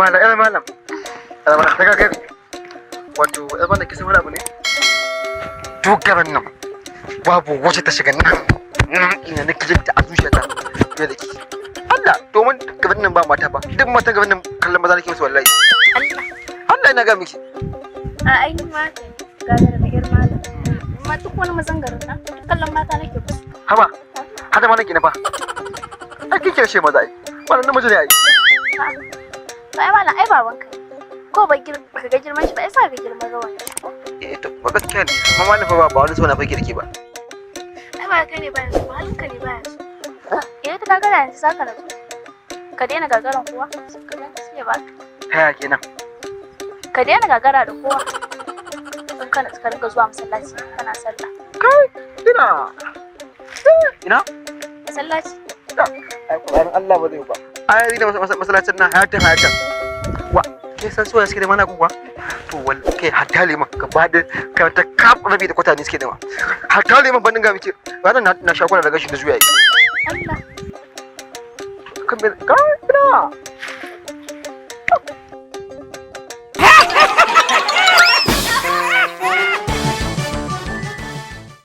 Malam, yar malam. Yar malam, ta ga wato yar malam, kisan wani abu ne. Duk garin nan babu wacce ta shiga nan nan ina nake jin ta a zuciyata fiye da ki. Allah, domin garin nan ba mata ba. Duk matan garin nan kallon maza nake musu wallahi. Allah. Allah, ina ga miki. A ai ni ma haka ne. Gagara da yar malam. Amma duk wani mazan garin nan duk kallon mata nake musu. Haba, hada ma nake na fa. Ai kin kira shi maza ai. Wannan namiji ne ai. A'a. To ai malam, ai babanka ne. Ko ba baka ga girman shi ba, ai sa ga girman rawanin shi ko? Eh to, ba gaskiya ne. Amma malam fa ba wani so na fake da ke ba. Ai ba kai ne baya so, ba halinka ne baya so. Eh, ta gagara yanzu zaka natsu. Ka daina gagaran kowa, ka daina sai ya baka. Haya kenan. Ka daina gagara da kowa. In ka natsu, ka ringa zuwa masallaci kana sallah. Kai, ina. Ina? Masallaci. Ai Qur'anin Allah ba zai ba. Ai da masallacin nan hayatan hayatan. Wa, ke san suwaye suke da mana kuwa? To wal kai hatta liman gaba da kai ta kaf rabi da kwata ne suke da ma. Hatta liman ban dinga miki. Ranar na shaguna daga shi da zuwa yi. Allah. Kan me kai ina.